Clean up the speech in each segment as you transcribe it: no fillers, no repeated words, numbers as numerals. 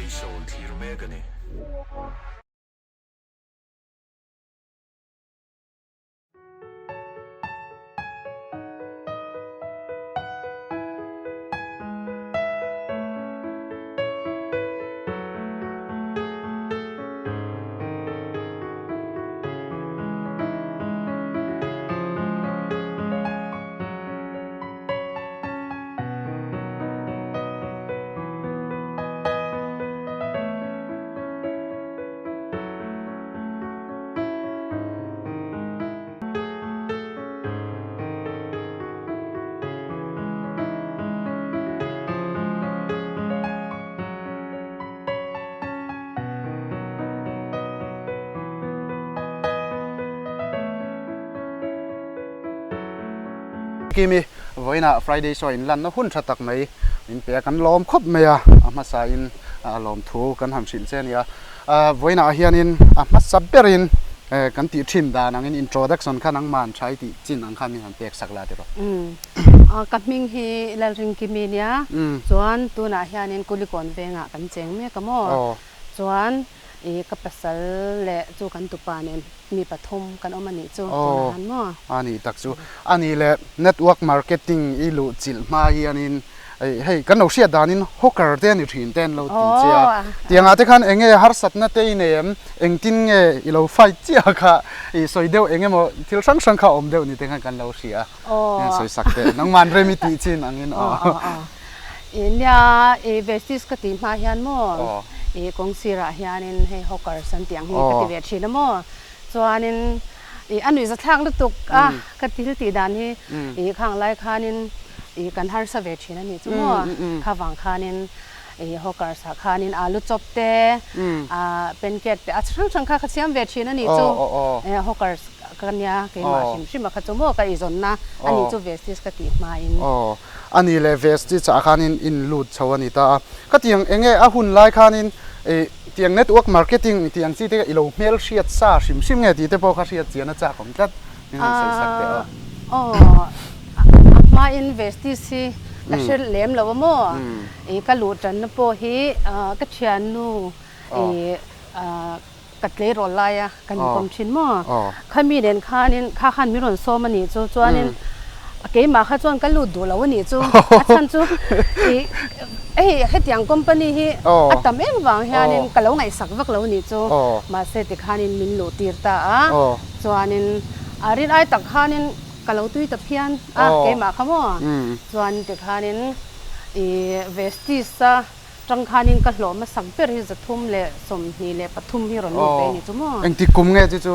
Friday Show thlir mek a ni. Kimi vawiinah Friday show in lanna hun tha tak mai min pe a, kan lawm khawp mai a, a hmasa in a lawm thu kan han hrilh che a ni a. Vawiinah hianin a hmasa berin kan tih thin dan angin introduction kha nangman tha i tih chin ang khan min han pek sak la tiraw. Ka hming hi Lalringkimi nia, chuan tunah hianin Kulikawn vengah kan cheng mek a maw? Chuan i ka pasal leh chu kan tupa nen mi pathum kan awm a nih chu tunah han maw? A nih tak chu. A nih leh network marketing i luh chilh hma hianin Hei kan lo hriat danin hawker te a ni thin te an lo ti che a, tiangah te khan eng nge harsatna te i nei em, engtin nge i lo fight chiah kha i sawi deuh eng emaw thil hrang hrang kha awm deuh ni te khan kan lo hria a, sawi sak teh nangman rem i tih chin angin aw. Nia i vestige ka tih hma hian maw i kawng sirah hianin hei hawkers an tih ang hi ka ti ve thin a maw, chuanin I a nuihza thlak lutuk a, ka thil tih dan hi i khang lai khanin i kan harsa ve thin a nih chu maw? Kha vang khanin i hawkers ah khanin alu chawp te, pancake te a hrang hrang kha ka siam ve thin a nih chu. Hawkers ka nia keimah hrim hrim a kha chu maw ka izawnna a nih chu vestige ka tih hmain. Aw, a nih leh vestige ah khanin in lut chho a ni ta a. Ka tiang eng nge a hun lai khanin i Tiang network marketing tih ang chi te i lo hmel hriat sa hrim hrim nge tih te pawh kha hriat chian a chak awm tlat min han sawi sak teh aw. Aw a hma in Vestige hi ka hre lem lo a maw i ka luh tanna pawh hi ka thiannu i ka tleirawl laia kan inkawm thin maw khami nen khanin kha khan min rawn sawm a nih chu chuanin Keimah kha chuan ka lut duh lo a nih chu. A chhan chu i hei hetiang company hi a tam em vang hianin ka lo ngaihsak vak lo a nih chu. Mahse tikhanin min luh tir ta a, chuanin a rin ai tak khanin ka lo tui ta phian a keimah kha maw. Chuan tikhanin i Vestige a tang khanin ka hlawh hmasak ber hi 323 hi rawn lut ve a nih chu maw. Engtik kum nge chu chu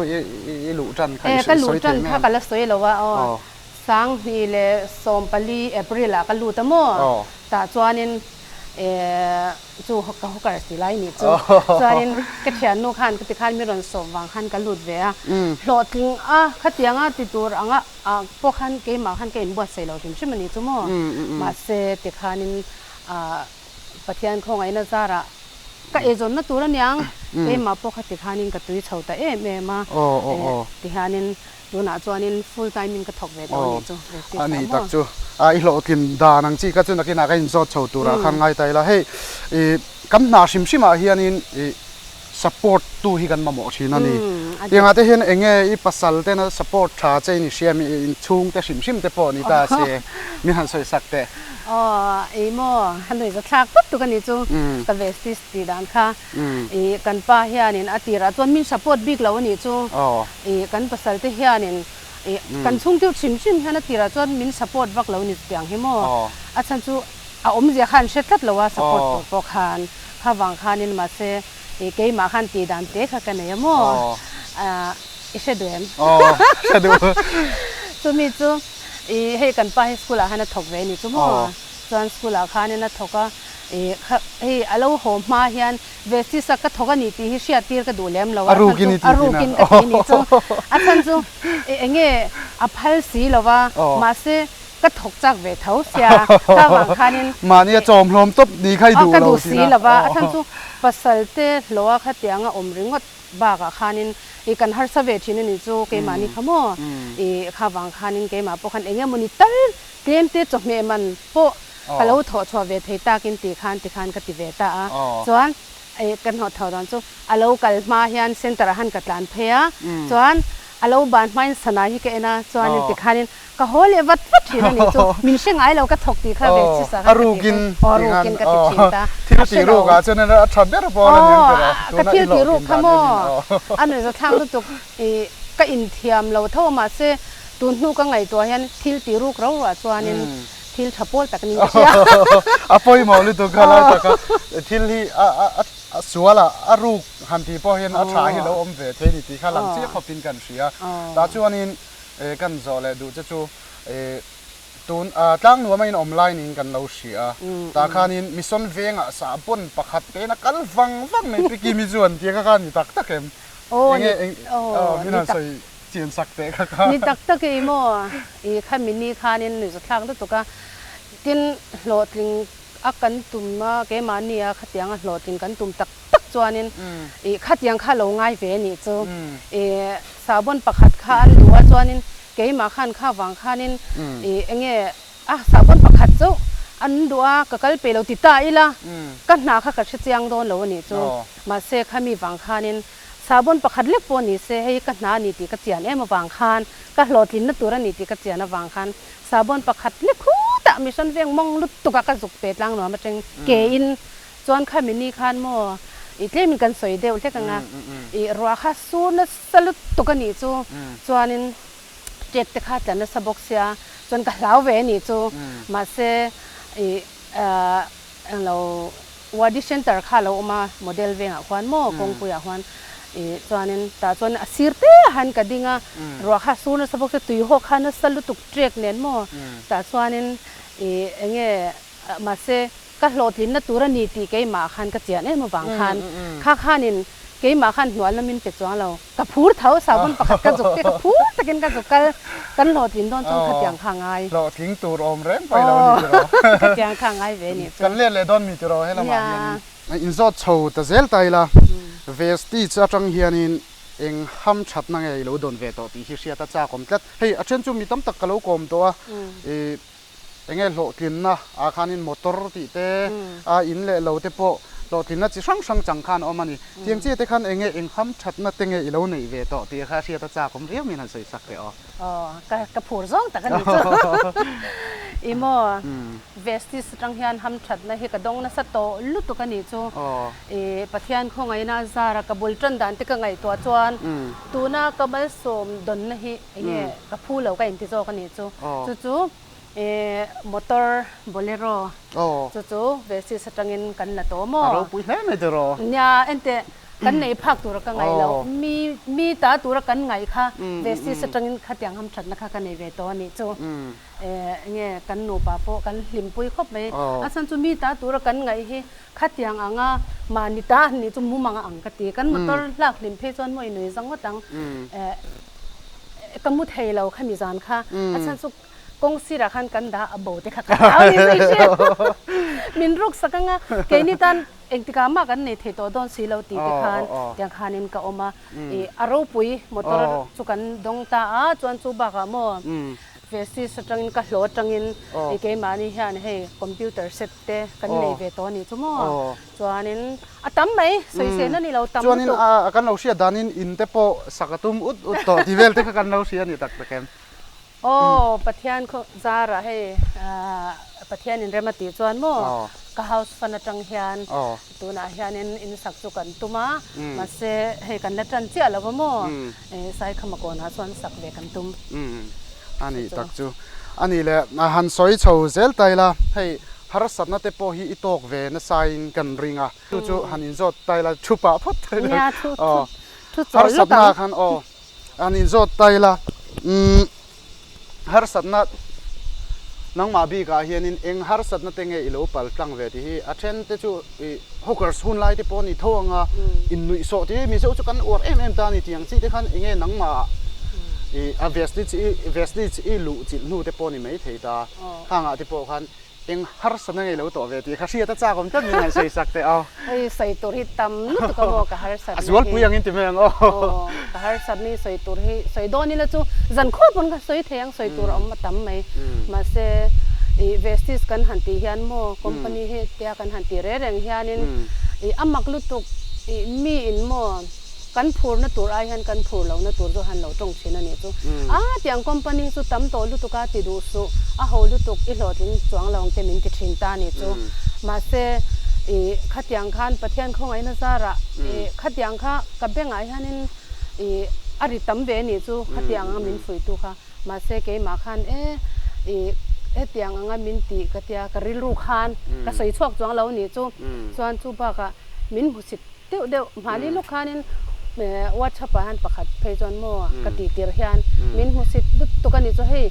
i luh tan kha i sawi thei mai em? Ka luh tan kha ka la sawi lo a aw. 2014 April ah ka lut a maw? Tah chuanin chu ka hawker ti lai nih chu. Chuanin ka thiannu khan ka ti khan mi rawn sawm vang khan ka lut ve a. Hlawhtling a khatianga ti tur anga ah pawh khan keimah khan ka inbuatsaih lo hrim hrim a nih chu maw? Mahse tikhanin Pathian khawngaihna zarah ka eizawnna tur aniang keimah pawh kha tikhanin ka tui chho ta em em a. Tihianin Tunah chuanin full time in ka thawk ve tawh a nih chu, Vestige A nih tak chu. A i hlawhtlin dan ang chi kha chu nakinah ka inzawt chho turah khan ngai ta ila. Hei i kan hna hrim hrimah hianin i support tu hi kan mamawh thin a ni. Tiangah te hian eng nge i pasal tena support tha che in i hria mi inchhung te hrim hrim te pawh ni ta se min han sawi sak teh. Aw ei maw a nuihza thlak vak tuk a nih chu ka Vestige tih dan kha. I kan pa hianin a tirah chuan min support bik lo a nih chu. I kan pasal te hianin i kan chhungtir hrim hrim hian a tirah chuan min support vak lo a ni chutiang hi maw. A chhan chu a awmzia khan hre tlat lo a support tur pawh khan kha vang khanin mahse i keimah khan tih dan te kha ka nei a maw. I hre duh em? Hre duh. Chumi chu i hei kan pa hi school ah khan a thawk ve a ni chu maw. Chuan school ah khanin a thawk a. I kha hei a lo haw hma hian Vestige a ka thawk a ni tih hi hriat tir ka duh lem lo a, A rukin i ti a rukin ka ti nih chu. A chhan chu eng nge a phal si lo va, mahse ka thawk chak ve tho sia, kha vang khanin Mahni a chawm hlawm tawp ni kha i duh lo si. Ka duh si lo va, a chhan chu pasal te hlawha khatianga awm ringawt bakah khanin i kan harsa ve thin a nih chu keimahni kha maw, i kha vang khanin keimah pawh khan eng emawni tal tlem te chawhmeh man pawh Ka lo thawh chhuah ve thei takin ti khan ti khan ka ti ve ta a. Chuan Ka hnawh tho dan chu a lo kal hma hian center ah khan ka tlan phei a, chuan a lo ban hmain sana hi ka en a, chuanin tikhanin ka haw leh vat vat thin a nih chu, min hre ngai lo ka thawk tih kha ve chi sa khan ka ti kha, aw rukin ka ti thin ta, a hre lo. Aw ka thil tih ruk kha maw, a nuihzathlak lutuk i ka inthiam lo tho a mahse tun hnu ka ngaihtuah hian thil tih ruk ro ruah chuanin Thil tha pawl tak niin ka hria. A pawimawh lutuk kha lai taka thil hi a sual a, a ruk han tih pawh hian a tha hi lo awm ve thei ni tih kha lang chiah khawpin kan hria. Tah chuanin kan zawh leh duh che chu tun tlangnuam a inawm lai niin kan lo hria a. Tah khanin mission vengah sahbawn pakhat tein a kal vang vang mai pi Kimi chuan tih kha kha ni tak tak em? Enge min han sawi Chian sak teh kha kha. Ni tak tak i maw? I kha mini khanin nuihzathlak lutuk a, tin hlawhtling a kan tum a, keimahni a khatiang a hlawhtling kan tum tak tak chuanin i khatiang kha lo ngai ve anih chu. I sahbawn pakhat kha an duh a chuanin keimah khan kha vang khanin i enge a sahbawn pakhat chu an duh a, ka kal pe lo ti ta ila ka hna kha ka hre chiang dawn lo anih chu. Mahse khami vang khanin Sahbawn pakhat lek pawh ni se, hei ka hna a ni tih ka chian em avang khan, ka hlawhtlinna tur a ni tih ka chian avang khan sahbawn pakhat lek khutah mission veng mawng lutuk a ka zuk pe tlang nuam atang ke in chuan khami ni khan maw i tlemin kan sawi deuh hlek anga i ruah kha sur nasa lutuk a nih chu chuanin ṭek te kha tla nasa bawk sia chuan ka hlau ve a nih chu mahse i Englo Wadi Centre kha a lo awm a, model vengah khuan maw kawngpuiah khuan ih chuanin tah chuan a sir te ah khan ka ding a, ruah kha a sur nasa bawk se tui hawk kha nasa lutuk trek nen maw tah chuanin ih enge mahse ka hlawhtlinna tur a ni tih keimah khan ka chian em avang khan kha khanin keimah khan hnual na min pe chuang lo. Ka phur tho, sahbawn pakhat ka zuk te ka phur takin ka zuk kal, kan hlawhtlin dawn chuan khatiang kha ngai. Hlawhtling tur awm reng paih lo a ni tiraw. Khatiang kha ngai ve nih chu. Kan let leh dawn mi tiraw helamah hianin. Inzawt chho ta zel ta ila, Vestige atang hianin eng ham thatna nge i lo dawn ve tawh tih hi hriat a chak awm tlat. Hei a then chu mi tam tak ka lo kawm tawh a, ih Enge hlawhtlinna ah khanin motor tih te, a in leh lo te pawh hlawhtlinna chi hrang hrang chang khan a awm a ni. Tiang chi te khan enge engham thatna te nge i lo neih ve tawh tih kha hriat a chak awm riau min han sawi sak teh aw. Aw, ka ka phur zawng tak a ni chu. I maw, Vestige atang hian ham thatna hi ka dawng nasa tawh lutuk a nih chu. I Pathian khawngaihna a zara ka bul tan dan te ka ngaihtuah chuan tuna ka malsawm dawnna hi Enge ka phu lo ka inti zawk a nih chu. Chu chu motor bolero chu chu Vesis atangin kan la tawh maw? A ropui hle mai tiraw? Nia enteh kan nei phak tura ka ngaih loh mi mi ta tura kan ngaih kha Vesis atangin khatiang hamthatna kha ka nei ve tawh a nih chu. Enge kan nupa pawh kan hlimpui khawp mai. A chhan chu mi ta tura kan ngaih hi Khatiang anga mahni ta an nih chu mumang a ang ka ti. Kan motor hlak hlim phei chuan maw i nui zang ngawt ang. Ka mu thei lo khami zan kha. A chhan chu kawng sirah khan kan dah a bo te kha ka hlau ni zui hria. Min ruk sak anga keini tan engtikah mah kan nei thei tawh dawn si lo tih te khan tiang khanin ka awm a. A ropui motor chu kan dawng ta a, chuan chu bakah maw Vestige atangin ka hlawh atangin keimahni hian hei computer set te kan nei ve tawh a nih chu maw? Chuanin a tam mai, sawisel a ni lo tam lutuk. Chuanin a kan lo hriat danin in te pawh sak a tum ut ut tawh tih vel te kha kan lo hria a ni tak tak em? Aw, Pathian khaw zarah hei Pathian in rem a tih chuan maw ka house fund atang hian tunah hianin in sak chu kan tum a, mahse hei kan la tan chiah lo va maw? Saikhama kawnah chuan sak ve kan tum. A nih tak chu. A nih leh han sawi chho zel ta ila, hei harsatna te pawh hi i tawk ve nasain kan ring a, chu chu han inzawt ta ila thu pah phawt ta ila. Nia, thu thu thu chawl lawk ang. Harsatna khan aw han inzawt ta ila, umm harsatna nangmah bikah hianin eng harsatna te nge i lo pal tlang ve tih hi a then te chu i hawkers hun lai te pawh a ni tho ang a, innuihsawh tih hi Mizo chu kan uar em em ta a ni tih ang chi te khan enge nangmah i a vestige i vestige i luh chilh hnu te pawh a ni mai thei ta, khangah te pawh khan eng harsatna nge lo tawh ve tih kha hriat a chak awm tlat min han sawi sak teh aw. Hei sawi tur hi tam lutuk a maw ka harsatna hi. A zualpui angin ti mai ang aw. Aw ka harsatna hi sawi tur hi sawi dawn ila chu zan khuap pawn ka sawi thei ang sawi tur a awm a tam mai. Mahse i vestige kan han tih hian maw company hi tia kan han tih reng reng hianin. Ih a mak lutuk ih mi in maw kan phurna tur ai hian kan phur lohna tur chu han lo tawng thin a nih chu. A tiang company hi chu tam tawh lutuk a ti duh suh, a ho lutuk i hlawhtling chuang lo ang te min ti thin ta a nih chu. Mahse ih khatiang khan Pathian khawngaihna zarah ih khatiang kha ka bengah hianin ih a ri tam ve a nih chu khatiang anga min fuihtu kha. Mahse keimah khan e ih hetiang anga min tih ka tia ka rilru khan ka sawi chhuak chuang lo nih chu. Chuan chu bakah min hmusit deuh deuh mahni lawk khanin WhatsApp ah hian pakhat phei chuan maw ka tih tir hian min hmusit lutuk a nih chu hei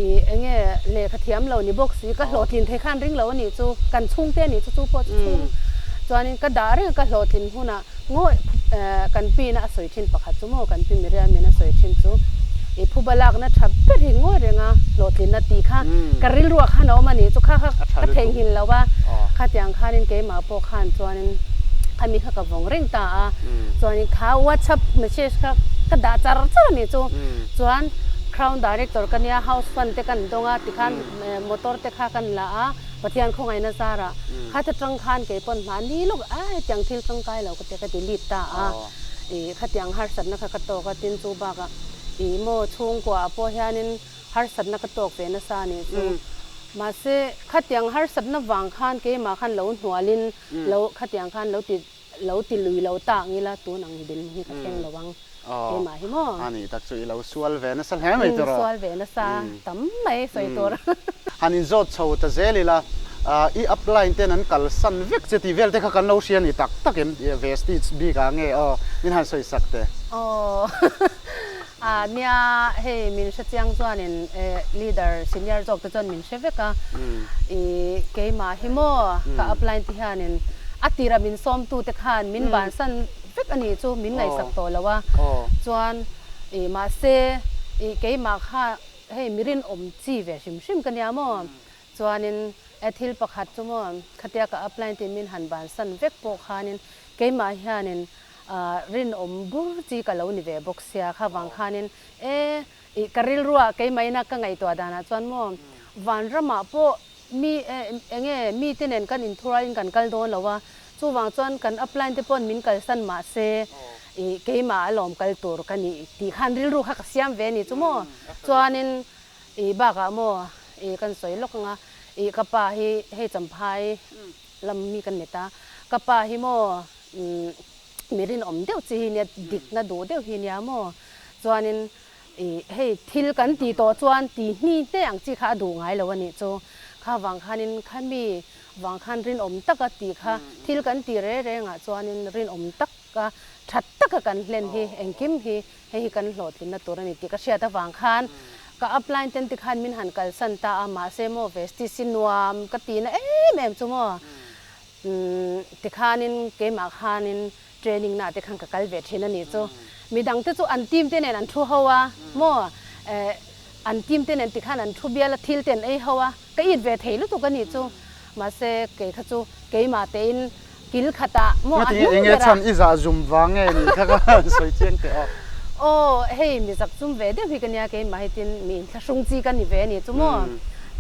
ih enge lehkha thiam lo ni bawk si ka hlawhtlin thei khan ring lo a nih chu kan chhungte a nih chu chu pawh chu chhung chuanin ka dah reng a ka hlawhtlin hunah Ngawih kan pin a a sawi thin pakhat chu maw kan pi Miriam in a sawi thin chu i phuba lakna tha ber hi ngawi renga hlawhtlinna tih kha ka rilruah khan a awm a ni chu kha kha ka theihnghilh lo a khatiang khanin keimah pawh khan chuanin khami kha ka vawng reng ta a chuanin kha whatsapp message kha ka dah char char a ni chu chuan crown director ka nia house fund te kan dawng a tikhan motor te kha kan la a. Pathian khawngaihna zarah khat atang khan kei pawn mahni lawk a hetiang thil tangkai lo ka ti ka delete ta a, ih khatiang harsatna kha ka tawk a, tin chu bakah ih maw chhungkua ah pawh hianin harsatna ka tawk ve nasa a nih chu. Mahse khatiang harsatna vang khan keimah khan lo hnualin lo khatiang khan lo ti Lo ti lui lo ta ang ila tun ang dil hi ka thleng lo ang keimah hi maw? A nih tak chu i lo sual ve nasa hle mai tur a. Sual ve nasa tam mai sawi tur. Han inzawt chho ta zel ila i upline ten an kalsan vek che tih vel te kha kan lo hria ni tak tak em Vestige bik ah nge aw min han sawi sak teh. Aw a nia hei min hre chiang chuanin leader senior zawk te chuan min hre vek a i keimah hi maw ka upline te hianin a tira min sawmtu te khan min bansan vek a nih chu min ngaihsak tawh lo a chuan i mahse i keimah kha hei mi rinawm chi ve hrim hrim ka nia maw chuanin e thil pakhat chu maw khatia ka upline te min han bansan vek pawh khanin keimah hianin Rinawm bur chi ka lo ni ve bawk sia kha vang khanin e ih ka rilruah keimahina ka ngaihtuah danah chuan maw vanramah pawh mi enge mite nen kan inthurualin kan kal dawn lo a, chuvang chuan kan upline te pawn min kalsan mah se ih keimah alawm kal tur ka nih tih khan rilru kha ka siam ve a ni chu maw chuanin ih bakah maw ih kan sawi lawk ang a ih ka pa hi hei champhai lam mi kan ni ta ka pa hi maw Umm mi rinawm deuh chi hi nia, dikna duh deuh hi nia maw? Chuanin ih hei thil kan tih tawh chuan ti hni hne ang chi kha a duh ngai lo a nih chu. Kha vang khanin kha mi vang khan rinawm taka tih kha thil kan ti re rengah chuanin rinawm taka tha taka kan hlen hi engkim hi hei hi kan hlawhtlinna tur a ni tih ka hriat avang khan ka upline ten tikhan min han kalsan ta a, mahse maw Vestige hi nuam ka tihna em em chu maw? Umm tikhanin keimah khanin training na te khan ka kal ve thin a nih chu. Midang te chu an team te nen an thu ho a maw eh an team te nen tikhan an thu bial a thil te an ei ho a ka it ve thei lutuk a nih chu. Mahse kei kha chu keimah tein kil khatah maw a hnung ber a. Enge chhan i zah zum vang nge nih kha ka han sawi chiang teh aw. Aw hei mi zak zum ve deuh hi ka nia keimah hi tin mi inthlahrung chi ka ni ve a nih chu maw.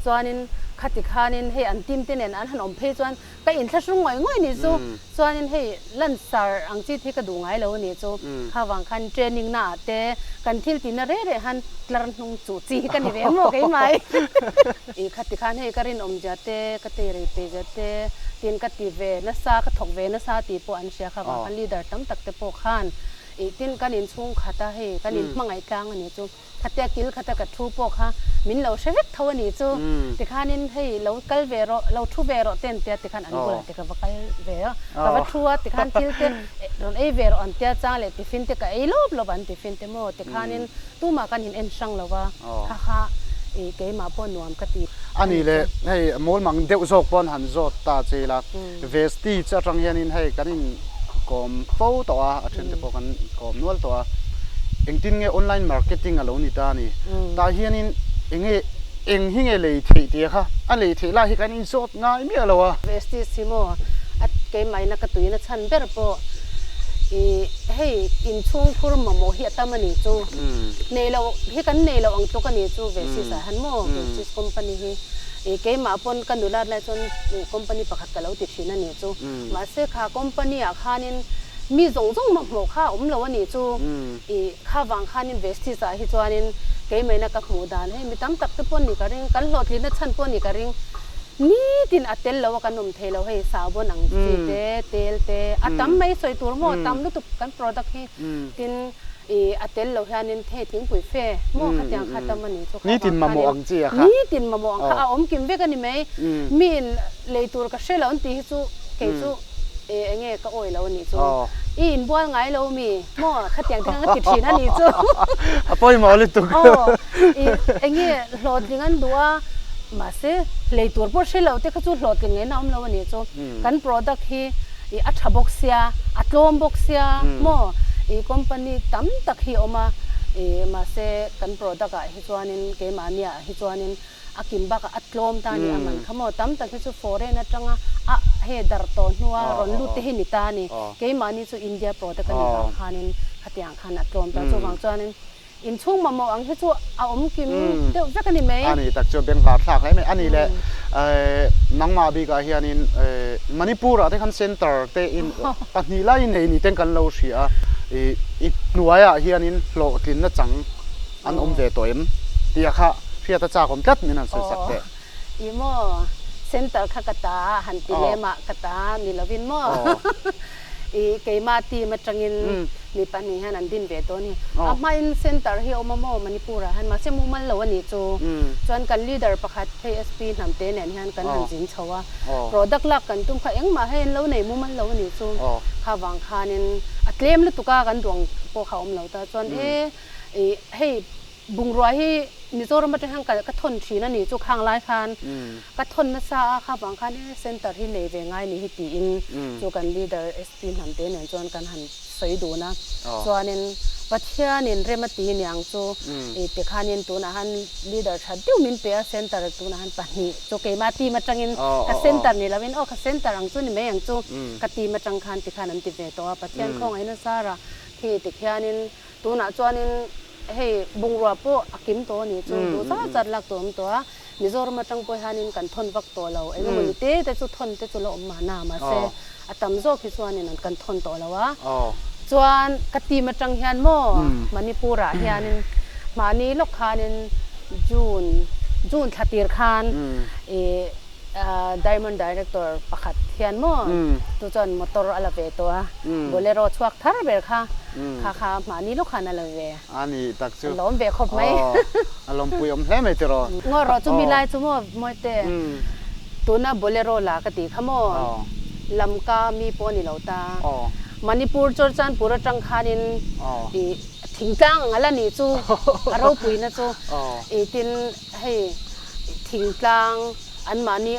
Chuanin khati khanin hei an team te nen an han awm phei chuan ka inthlahrung ngawih ngawih nih chu. Chuanin hei lansar ang chi hi ka duh ngai lo a nih chu. Kha vang khan training na ah te kan thil tihna reh reh han tlar hnung chuh chi hi ka ni ve maw keimah hi. Ih khati khan hei ka rinawmzia te ka teirei peizia te tin ka ti ve nasa ka thawk ve nasa tih pawh an hria kha vang khan leader tam tak te pawh khan ih tin kan inchhung khat a hei kan inhmangaih tlang a nih chu. Khatia kil khata ka thu pawh kha min lo hre vek tho a nih chu. Tikhanin hei lo kal ve rawh, lo thu ve rawh te an tia tikhan an bulah te ka va kal ve a, ka va thu a tikhan thil te rawn ei ve rawh an tia chang leh tiffin te ka ei lawp lawp an tiffin te maw tikhanin tumah kan in en hrang lo va kha kha ih keimah pawh nuam ka ti. A nih leh hei mawlmang deuh zawk pawn han zawt ta che ila Vestige atang hianin hei kan in kawm fo tawh a, a then te pawh kan kawm nual tawh a. Engtin nge online marketing a lo ni ta a ni. Tah hianin enge eng hi nge lei theih tih kha a lei theih lai hi kan in zawt ngai miah lo a. Vestige hi maw a keimahina ka tuina chhan ber pawh ih hei inchhungkhur mamawh hi a tam a ni chu. Nei lo hi kan nei lo ang tluk a ni chu Vestige ah hian maw Vestige company hi. I keimah pawn ka nulat lai chuan company pakhat ka lo ti thin a nih chu. Mahse kha company ah khanin mi zawng zawng mamawh kha a awm lo a nih chu. I kha vang khanin Vestige ah hi chuanin keimahina ka hmuh dan hei mi tam tak te pawn nih ka ring, kan hlawhtlinna chhan pawh nih ka ring. Nitin a tel lo a kan awm thei lo hei sahbawn ang chi te, tel te a tam mai sawi tur maw tam lutuk kan product hi tin I a tel lo hianin hei thingpui fe maw khatiang kha tam a nih chu kha Nitin mamawh ang chi a kha. Nitin mamawh ang kha a awm kim vek a ni mai. Miin lei tur ka hre lo an tih hi chu kei chu e enge ka awi lo a nih chu. I inbual ngai lo mi maw khatiang te khan ka ti thin a nih chu. A pawimawh lutuk. Aw i enge hlawhtling an duh a mahse lei tur pawh hre lo te kha chu hlawhtling ngaihna awm lo a nih chu. Kan product hi I a tha bawk sia, a tlawm bawk sia maw? I company tam tak hi a awm a, i mahse kan product ah hi chuanin keimahni ah hi chuanin a kim bakah a tlawm ta a ni a man kha maw? Tam tak hi chu foreign atanga a hei dar tawh hnua rawn lut te hi ni ta a ni. Keimahni chu India product a nih vang khanin khatiang khan a tlawm ta. Chuvang chuanin Inchhung mamawh ang hi chu a awm kim deuh vek a ni mai. A ni tak chu bengvar thlak hle mai. A ni le, nangmah bikah hianin Manipur-ah te khan centre te in pahnih lai nei ni ten kan lo hria a, i hnuaiah hianin hlawhtlinna chang an awm ve tawh em tih a kha hriat a chak awm tlat min han sawi sak teh. Ih maw, centre kha ka ta han ti lem ah ka ta ni lovin maw. I keimah team atangin mi pahnih hian an din ve tawh a ni. A hmain centre hi a awm a maw Manipur ah hian mahse mumal lo a nih chu. Chuan kan leader pakhat hei SP Hnamte nen hian kan han zin chho a. Product lak kan tum kha engmah hei an lo nei mumal lo a nih chu. Kha vang khanin a tlem lutuk a kan duang pawh kha a awm lo ta. Chuan e i hei Bungrua hi Mizoram atang hian ka thawn thin a ni chu khang lai khan ka thawn nasa a kha vang khan e center hi nei ve ngai ni hi tiin chu kan leader SP Hnamte nen chuan kan han sawi dun a chuanin Pathianin rem a ti niang chu i tikhanin tunah han leader tha deuh min pe a center tunah han pahnih chu keimah team atangin ka center ni loin aw ka center ang chu ni mai ang chu ka team atang khan tikhan an ti ve tawh a Pathian khawngaih nasa rah khi tikhianin Tunah chuanin hei bungrua pawh a kim tawh a nih chu, duh zat zat lak tur a awm tawh a, Mizoram atang pawh hianin kan thawn vak tawh lo, eng emaw ni te te chu thawn te chu la awm mahna mahse a tam zawk hi chuanin an kan thawn tawh lo a. Chuan ka team atang hian maw Manipur ah hianin mahni lawk khanin June June thla tir khan ih Diamond Director pakhat hian maw chu chuan motor a la ve tawh a, Bolero chhuak thar ber kha kha kha mahni lawk khan a la ve. A ni tak chu. A lawm ve khawp mai. Aw, a lawmpui awm hle mai tiraw. Ngaw rawh chu mi lai chu maw Mawite, tuna Bolero la ka tih kha maw Lamka mi pawh a ni lo ta. Manipur Churchandpur atang khanin i thingtlang ang a la nih chu a ropuina chu i tin hei Thingtlang anmahni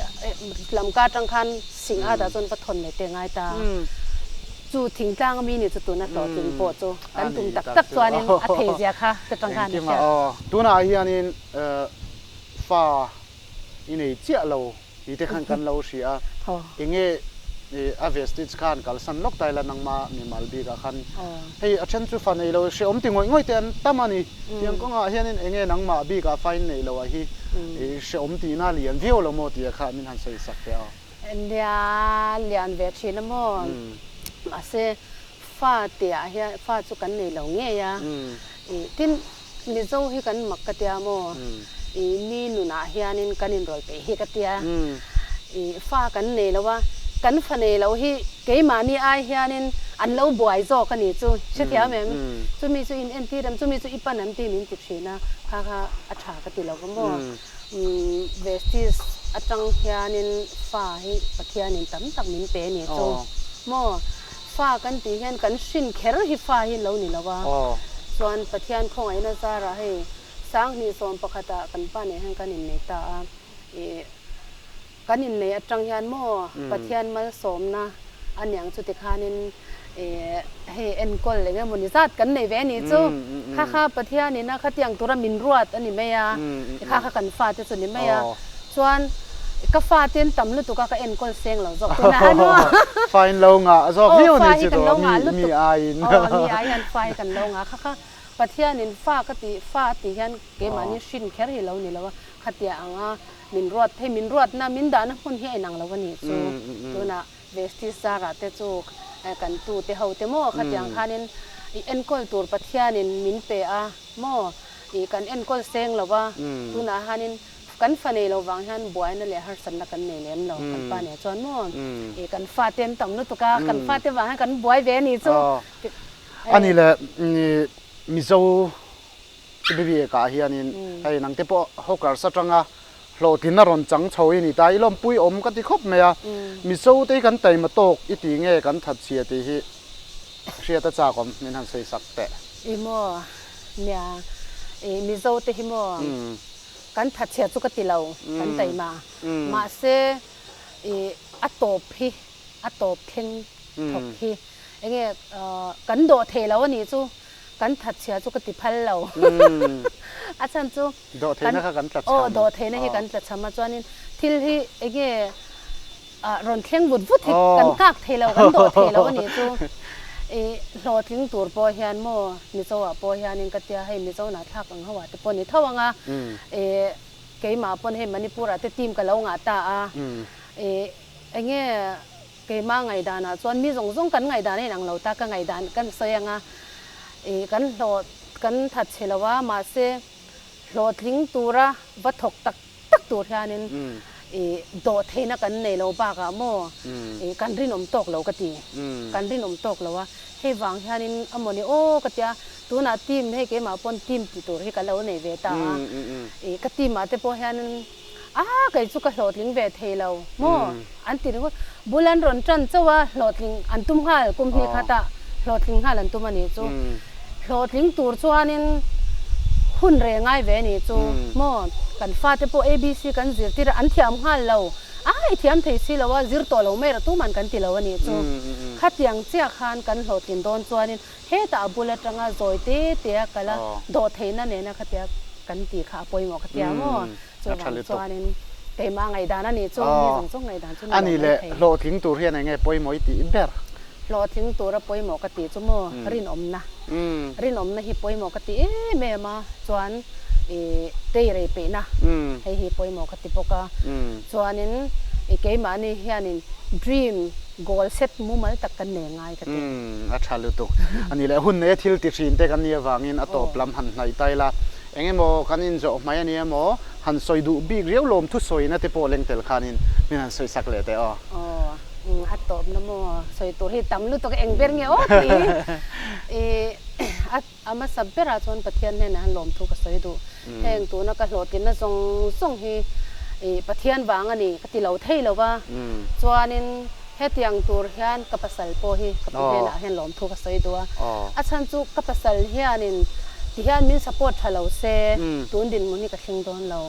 lamka atang khan Singhat ah chuan va thawn leh te ngai ta. Chu thingtlang ami nih chu tuna hlawhtling pawh chu kan tum tak tak chuanin a thei zia kha te tang khan a hriat. Tunah hianin fa i nei chiah lo tih te khan kan lo hria a. Enge a vestige khan kalsan lawk ta ila nangma mimal bikah khan hei a then chu fa nei lo hrehawm ti ngawih ngawih te an tam a ni. Tiang kawngah hianin enge nangmah bikah fa in neih loh ah hi hrehawm tihna lian viau lo maw tih kha min han sawi sak teh aw. Nia lian ve thin a maw? Mahse fa tihah hian fa chu kan nei lo ngei a. Tin Mizo hi kan mak ka tia maw? I mi nunah hianin kan inrawlh peih hi ka tia. I fa kan nei lo a, kan fa nei lo hi keimahni ai hianin an lo buai zawk a nih chu. Hrethiam em? Chumi chu in entir em? Chumi chu i pan an ti min ti thin a, kha kha a tha ka ti lo va maw? Vestige atang hianin fa hi Pathianin tam tak min pe a nih chu maw? Fa kan tih hian kan hrin kher hi fa hi lo ni lo a, chuan Pathian khawngaihna zarah hei Sanghnih 11 ah kan pa nen hian kan innei ta a, ih kan innei atang hian maw Pathian malsawmna a niang chu tikhanin ih hei enkawl eng emaw ni zat kan nei ve a nih chu, kha kha Pathianin a khatiang tura min ruat a ni mai a, kha kha kan fate chu ni mai a. Chuan ka fate an tam lutuk a ka enkawl seng lo zawk tun a han aw. Fa in lo ngah zawk viau a ni chu tawh mi mi aiin. Aw mi ai hian fa hi kan lo ngah kha kha Pathianin fa ka tih fa a tih hian keimahni hrin kher hi lo ni lo a. Khatia anga min ruat phei min ruatna min dahna hmun hi a inang lo a nih chu. Tunah Vesti Sarah te chu kan tute ho te maw khatiang khanin i enkawl tur Pathianin min pe a maw i kan enkawl seng lo va, tunah hianin kan fa nei lo vang hian buaina leh harsatna kan nei lem lo kan pa nen chuan maw i kan fate an tam lutuk a, kan fate vang hian kan buai ve a nih chu. Ani leh Mizo Bibiakah hianin hei nangte pawh hawkers atanga hlawhtlin a rawn chang chho i ni ta, i lawmpui awm ka ti khawp mai a, Mizote hi kan taima tawk i ti nge kan that chhia tih hi hriat a chak awm min han sawi sak teh. I maw nia i Mizote hi maw kan that chhia chu ka ti lo kan taima mahse i a tawp hi a tawp thleng thawk hi enge kan dawh thei lo a nih chu. Kan thatchhia chu ka ti phal lo. A chhan chu Dawhtheihna kha kan tlachham. Aw, dawhtheihna hi kan tlachham a, chuanin thil hi enge rawn thleng vut vut hi kan nghak thei lo, kan dawh thei lo a nih chu. I hlawhtling tur pawh hian maw Mizo ah pawh hianin ka tia hei Mizo nah thlak ang ho ah te pawh ni tho ang a, i keimah pawn hei Manipur ah te team ka lo ngah ta a, i enge Keimah ngaihdanah chuan mi zawng zawng kan ngaihdan a inang lo ta, ka ngaihdan kan sawi ang a, ih kan hlawh kan that chhe lo a, mahse hlawhtling tura va thawk tak tak tur hianin ih dawh theihna kan nei lo bakah maw ih kan rinawm tawk lo ka ti, kan rinawm tawk lo a, hei vang hianin a mawni aw ka tia, tunah team hei keimah pawn team ti tur hi ka lo nei ve ta a, ih ka team ah te pawh hianin. A, kei chu ka hlawhtling ve thei lo maw? An ti ringawt. Bul an rawn tan chauh a, hlawhtling an tum nghal, kum hnih khatah hlawhtling nghal an tum a nih chu. Hlawhtling tur chuanin hun reh ngai ve a nih chu maw? Kan fate pawh ABC kan zirtir a, an thiam nghal lo. A, i thiam thei si lo a, zir tawh lo mai rawh tuman kan ti lo a nih chu. Khatiang chiah khan kan hlawhtlin dawn chuanin Hetah a bul atanga zawi te te a kal a, dawhtheihna nena khatia kan tih kha a pawimawh khatia maw? Chuvang chuanin keimah ngaihdan a nih chu, mi zawng zawng ngaihdan chu ni lo mai thei. Ani leh hlawhtling tur hian eng nge pawimawh i tih ber? Hlawhtling tura pawimawh ka tih chu maw rinawmna. Rinawmna hi pawimawh ka ti em em a, chuan i teirei peihna hei hi pawimawh ka ti bawk a. Chuanin i keimahni hianin dream goal set mumal tak kan nei ngai ka ti. Umm, a tha lutuk. A nih leh hun neia thil ti hrin te kan nih avangin a tawp lam han hnaih ta ila, eng emaw kan inzawh hmai a ni emaw, han sawi duh bik riau lawm thusawina te pawh leng tel khanin min han sawi sak leh teh aw. Aw, umm, a tawpna maw sawi tur hi tam lutuk eng ber nge aw tih i a a hmasa berah chuan Pathian hnenah hian lawmthu ka sawi duh. Heng tuna ka hlawhtlinna zawng zawng hi i Pathian vang a ni ka ti lo thei lo va, chuanin hetiang tur hian ka pasal pawh hi ka pi hnenah hian lawmthu ka sawi duh a, a chhan chu ka pasal hianin ti hian min support tha lo se tun dinhmun hi ka thleng dawn lo.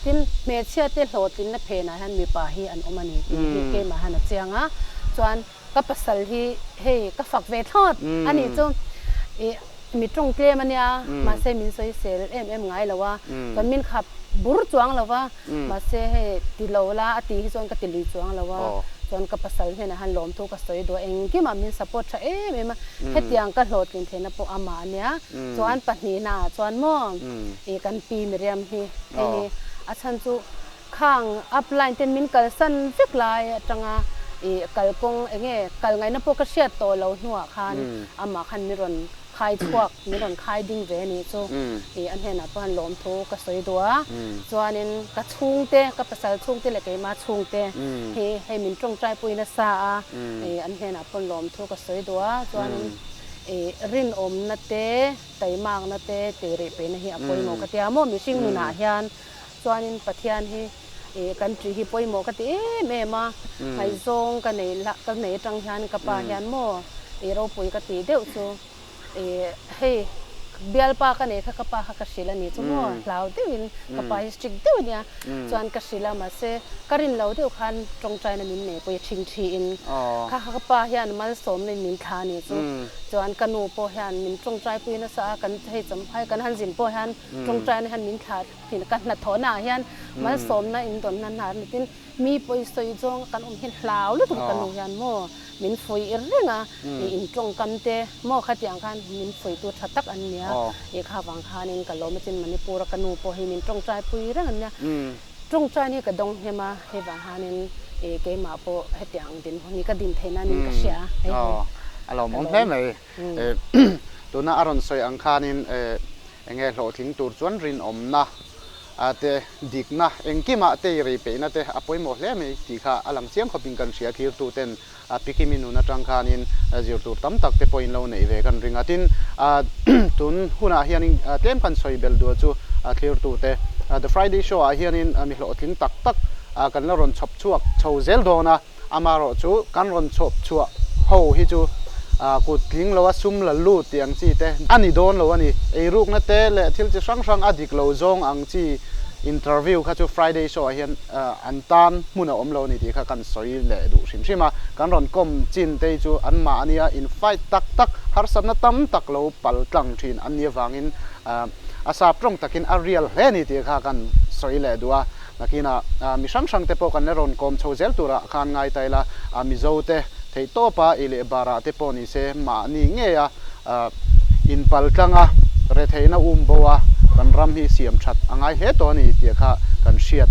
Tin, hmeichhia te hlawhtlinna phenah hian mipa hi an awm a ni tih hi keimah hian a chiang a, chuan Ka pasal hi hei ka fak ve thlawt a nih chu i mi tawng tlem a nia mahse min sawi sel em em ngai lo a chuan min khap bur chuang lo va mahse hei ti lo la a tih hi chuan ka ti lui chuang lo a chuan ka pasal hnenah hian lawmthu ka sawi duh a engkimah min support tha em em a hetiang ka hlawhtlin theihna pawh amah a nia chuan pahnihnaah chuan maw i kan pi Miriam hi hei hi a chhan chu Khang upline ten min kalsan vek lai atanga ih kalkawng enge kal ngaihna pawh ka hriat tawh lo hnuah khan amah khan min rawn khai chhuak min rawn khai ding ve anih chu ih a hnenah pawh han lawmthu ka sawi duh a chuanin ka chhungte ka pasal chhungte leh keimah chhungte hi hei min tawngtai pui nasa a ih an hnenah pawh lawmthu ka sawi duh a chuanin ih rinawmna te taimakna te teireh peihna hi a pawimawh ka tia maw mihring nunah hian. Chuanin Pathian hi ih kan ṭih hi pawimawh ka ti em em a, ngaihzawng ka nei lah ka nei atang hian ka pa hian maw ih ropui ka tih deuh chu ih hei bialpa ka nei kha ka pa kha ka hrilh a ni chu maw hlau deuhin ka pa hi strict deuh a nia chuan ka hrilh a mahse ka rin lo deuh khan tawngtaina min nei pawh i ṭhing ṭhiin kha kha ka pa hian malsawmna in min thlah a ni chu chuan ka nu pawh hian min tawngtai pui nasa a kan hei champhai kan han zin pawh hian tawngtaina hian min thlah Tin, ka hnathawhnaah hian malsawmna in dawnna hna a ni. Tin, mi pawisawi zawnga kan awm hian hlau lutuk ka nu hian maw min fuih reng a, i in tawngkam te maw khatiang khan min fuihtu tha tak an nia, i kha vang khanin ka lawm a chin Manipur a ka nu pawh hi min tawngtai pui reng an nia, tawngtai hi ka dawng hnem a, hei vang khanin i keimah pawh hetiang dinhmun hi ka din theih nan in ka hria a, hei hi a lawmawm hle mai. Tuna a rawn sawi ang khanin enge hlawhtling tur chuan rinawmna te dikna engkimah te i rei peihna te a pawimawh hle mai tih kha a lang chiang khawpin kan hria thlirtuten Pikimi nun atang khanin zir tur tam tak te pawh in lo neih ve kan ring a. Tin, tun hunah hianin tlem kan sawi belh duah chu thlirtute The Friday Show ah hianin mi hlawhtling tak tak kan la rawn chhawp chhuak chho zel dawn a. Amaherawh chu kan rawn chhawp chhuah ho hi chu kut tling lo a sum la lut tih ang chi te a ni dawn lo a ni. Eirukna te leh thil chi hrang hrang a dik lo zawng ang chi interview kha chu Friday show ah hian an tan hmun a awm lo a ni tih kha kan sawi leh duh hrim hrim a. Kan rawn kawm chin te hi chu anmahnia in fight tak tak harsatna tam tak lo pal tlang thin an nih avangin a sap tawng takin a real hle a ni tih kha kan sawi leh duh a. Nakinah mi hrang hrang te pawh kan la rawn kawm chho zel turah khan ngai ta ila, Mizo te theih tawpa ei leh barah te pawh ni se mahni ngeia inpal tlanga retheihna um bo a kan ram hi siam that a ngai hle tawh a ni tih kha kan hriat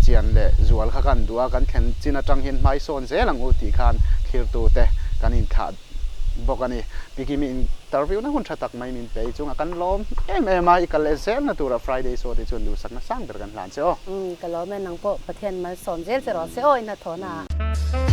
chian leh zual kha kan duh a, kan thlen chin atang hian hmaisawn zel ang u tih khan thlirtu te kan inthlah bawk a ni. Pikimi interview na hun tha tak mai min pe i chungah kan lawm em em a, i kal leh zelna tura Friday saw te chuan duhsakna sang ber kan hlan che aw. Ka lawm e, nang pawh Pathian malsawm zel che rawh se aw i hnathawhna ah.